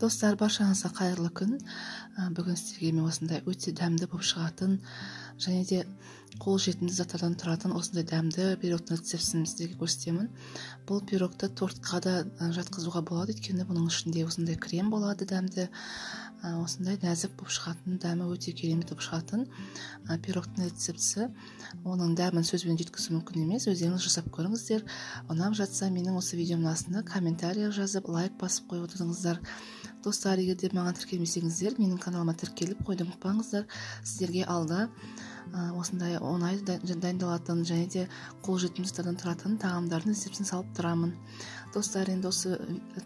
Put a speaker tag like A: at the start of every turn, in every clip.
A: Достар, баршаңызға қайырлы күн. Бүгін сіздерге мен осындай өте дәмді болып шығатын және де қолжетімді заттардан тұратын осындай дәмді пирогтың рецептісін сіздерге көрсетемін. Бұл пирогты тортқа да жатқызуға болады, өйткені бұның ішінде осындай крем болады дәмді, осындай нәзік болып шығатын, дәмі өте керемет болып шығатын пирогтың рецептісі. Оның дәмін сөзбен жеткізу мүмкін емес, өздеріңіз жасап көріңіздер. Ұнап жатса, менің осы видеомның астына комментарий жазып, лайк басып қойып отырыңыздар. Достар, егер де маған тіркелмесеңіздер, менің каналыма тіркеліп қойды ұмытпаңыздар. Сіздерге алда осындай оңай дайындалатын және де қолжетімді заттардан тұратын тағамдардың рецептісін салып тұрамын. Достар, енді осы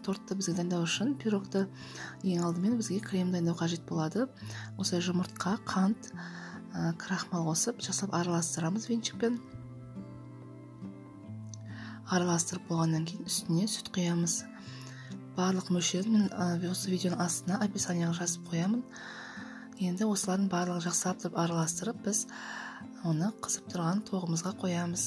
A: тортты бізге дайындау үшін пирогты ең алдымен бізге крем дайындау қажет болады. Осылай жұмыртқа, қант, крахмал қосып жасап араластырамыз венчикпен. Араластырып болғаннан кейін үстіне сүт құямыз. Барлық мөлшерін мен осы видеоның астына описанияға жазып қоямын. Енді осылардың барлығын жақсылап тұрып араластырып, біз оны қызып тұрған тоғымызға қоямыз.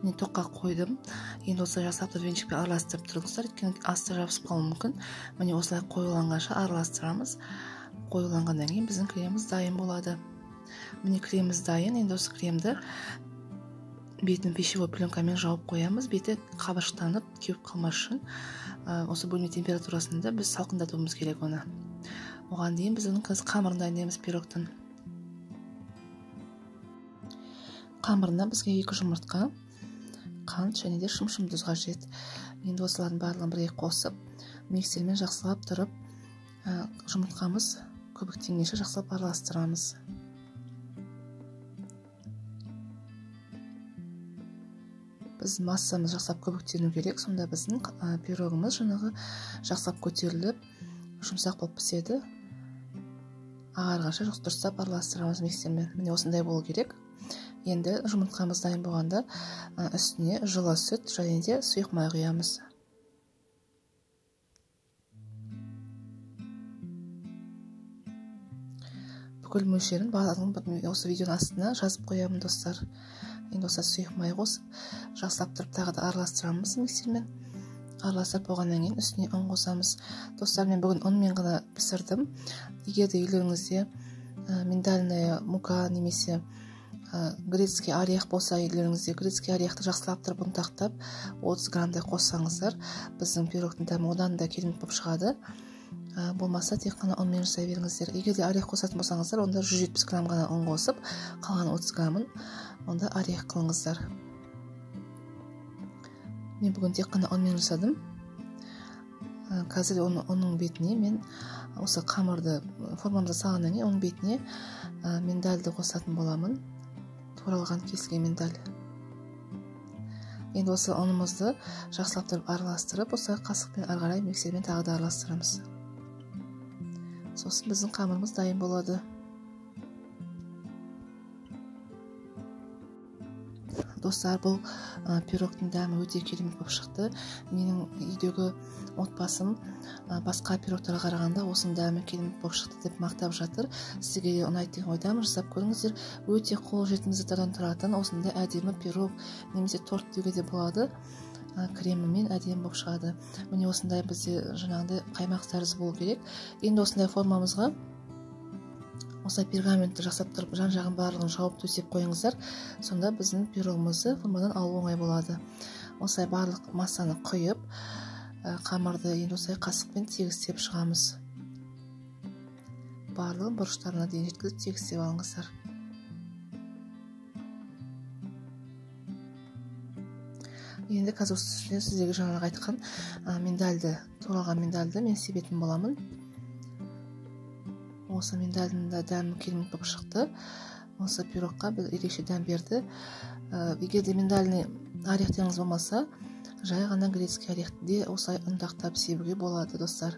A: Мен тоққа қойдым. Енді осылай жасап тұрып венчикпен араластырып тұрыңыздар, өйткені асты жабысып қалуы мүмкін. Міне осылай қоюланғанша араластырамыз. Қоюланғаннан кейін біздің креміміз дайын болады. Міне креміміз дайын. Енді осы кремді бетін пищевой пленкамен жауып қоямыз. Беті қабыршықтанып кеуіп қалмас үшін осы бөлме температурасында біз салқындатуымыз керек оны. Оған дейін біз оның қамырын дайындаймыз пирогтың. Қамырына бізге 2 жұмыртқа, қант және де шым-шым тұз қажет. Енді осылардың барлығын бірге қосып, миксермен жақсылап тұрып, жұмыртқамыз көбіктенгенше жақсылап араластырамыз. Біз массамыз жақсылап көбіктену керек, сонда біздің пирогымыз жаңағы жақсылап көтеріліп, жұмсақ болып піседі. Ағарғанша дұрыстап араластырамыз миксермен. Міне осындай болу керек. Енді жұмыртқамыз дайын болғанда үстіне жылы сүт және де сұйық май құямыз. Бүкіл мөлшерін барлығын осы видеоның астына жазып қоямын, достар. Енді осы сұйық май қосып, жақсылап тұрып тағы да араластырамыз миксермен. Араластырып болғаннан кейін үстіне ұн қосамыз. Достар, мен бүгін ұнмен ғана пісірдім. Егер де үйлеріңізде миндальная мука немесе грецкий орех болса, үйлеріңізде грецкий орехты жақсылап тұрып ұнтақтап 30 граммдай қоссаңыздар, біздің пирогтың дәмі одан да керемет болып шығады. Болмаса тек қана ұнмен жасай беріңіздер. Егер де орех қосатын болсаңыздар, онда 170 грамм ғана ұн қосып, қалған 30 граммын онда орех қылыңыздар. Мен бүгін тек қана ұнмен жасадым. Қазір оның бетіне мен осы қамырды формамызға салғаннан кейін оның бетіне миндальды қосатын боламын. Туралған кесілген миндаль. Енді осы ұнымызды жақсылап тұрып араластырып, осы қасықпен ары қарай миксермен тағы да араластырамыз. Сосын біздің қамырымыз дайын болады. Достар, бұл пирогтың дәмі өте керемет болып шықты. Менің үйдегі отбасым басқа пирогтарға қарағанда осының дәмі керемет болып шықты деп мақтап жатыр. Сізге де ұнайды деген ойдамын. Жасап көріңіздер. Өте қолжетімді заттардан тұратын осындай әдемі пирог немесе торт деуге де болады. Кремімен әдемі болып шығады. Міне осындай бізде жаңағыдай қаймақ тәрізді болу керек. Енді осындай формамызға осылай пергаментті жасап тұрып, жан-жағын барлығын жауып төсеп қойыңыздар. Сонда біздің пирогымызды формадан алу оңай болады. Осылай барлық массаны құйып, қамырды енді осылай қасықпен тегістеп шығамыз. Барлығын бұрыштарына дейін жеткізіп тегістеп алыңыздар. Енді қазір осы үстіне сіздерге жаңағы айтқан миндальды, туралған миндальды мен себетін боламын. Осы миндальдың да дәмі керемет болып шықты. Осы пирогқа бір ерекше дәм берді. Егер де миндальный орехтеріңіз болмаса, жай ғана грецкий орехті де осылай ұнтақтап себуге болады, достар.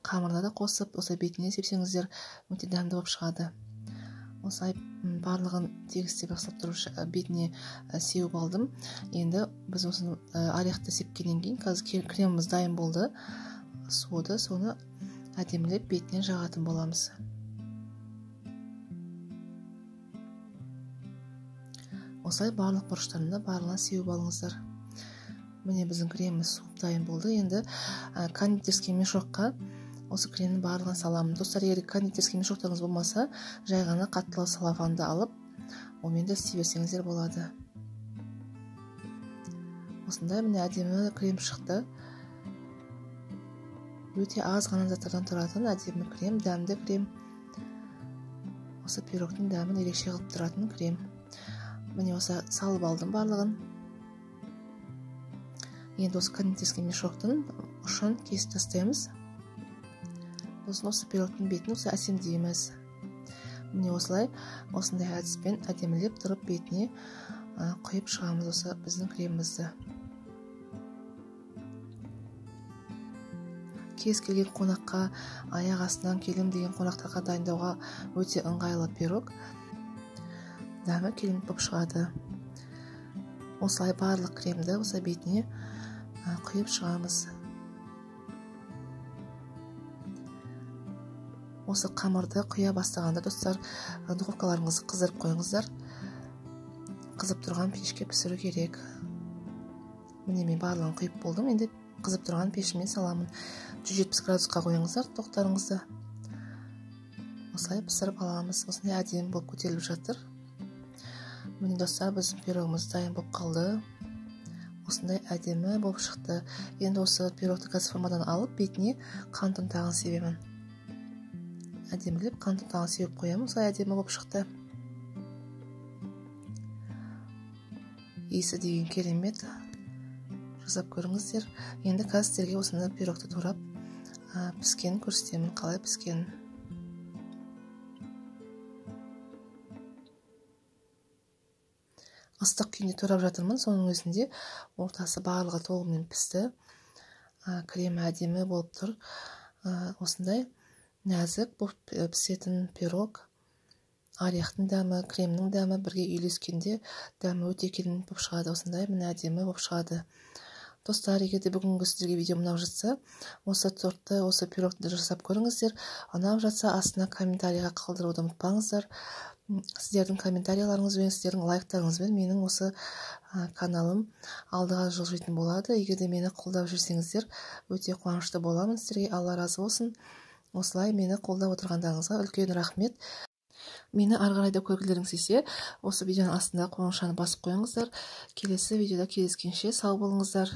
A: Қамырына да қосып, осылай бетіне сепсеңіздер өте дәмді болып шығады. Осылай барлығын тегістеп жақсылап тұрып бетіне сеуіп алдым. Енді біз осыны орехті сепкеннен кейін қазір креміміз дайын болды. Суды соны әдемілеп бетіне жағатын боламыз. Осылай барлық бұрыштарында барлығын сеуіп алыңыздар. Міне біздің креміміз суып дайын болды. Енді кондитерский мешокқа осы кремнің барлығын саламын. Достар, егер кондитерский мешоктарыңыз болмаса, жай ғана қаттылау салафанды алып, онымен де істей берсеңіздер болады. Осындай міне әдемі крем шықты. Өте аз ғана заттардан тұратын әдемі крем, дәмді крем. Осы пирогтың дәмін ерекше қылып тұратын крем. Міне осы салып алдым барлығын. Енді осы кондитерский мешоктың ұшын кесіп тастаймыз. Сосын осы пирогтың бетін осы әсемдейміз. Міне осылай, осындай әдіспен әдемілеп тұрып бетіне құйып шығамыз осы біздің кремімізді. Кез келген қонаққа, аяқ астынан келем деген қонақтарға дайындауға өте ыңғайлы пирог. Дәмі керемет болып шығады. Осылай барлық кремді осы бетіне құйып шығамыз. Осы қамырды құя бастағанда, достар, духовкаларыңызды қыздырып қойыңыздар. Қызып тұрған пешке пісіру керек. Міне мен барлығын құйып болдым. Енді қызып тұрған пешіме саламын. 170 градусқа қойыңыздар тоқтарыңызды. Осылай пісіріп аламыз. Осындай әдемі болып көтеріліп жатыр. Міне достар, біздің пирогымыз дайын болып қалды. Осындай әдемі болып шықты. Енді осы пирогты газ формадан алып, бетіне қант ұнтағын себемін. Әдемілеп қант ұнтағын сеуіп қоямын. Осылай әдемі болып шықты. Иісі деген керемет. Жасап көріңіздер. Енді қазір сіздерге осындай пирогты турап піскенін көрсетемін, қалай піскенін. Ыстық күйінде турап жатырмын, соның өзінде ортасы барлығы толығымен пісті. Кремі әдемі болып тұр. Осындай нәзік болып пісетін пирог. Орехтың дәмі, кремнің дәмі бірге үйлескенде дәмі өте керемет болып шығады. Осындай міне әдемі болып шығады. Достар, егер де бүгінгі сіздерге видео ұнап жатса, осы тортты, осы пирогты жасап көріңіздер. Ұнап жатса, астына комментарийға қалдыруды ұмытпаңыздар. Сіздердің комментарияларыңызбен, сіздердің лайктарыңызбен менің осы каналым алдыға жылжитын болады. Егер де мені қолдап жүрсеңіздер, өте қуанышты боламын. Сіздерге Алла разы болсын. Осылай мені қолдап отырғандарыңызға үлкен рахмет. Мені ары қарай да көргілеріңіз келсе, осы видеоның астында қоңыраушаны басып қойыңыздар. Келесі видеода кездескенше сау болыңыздар.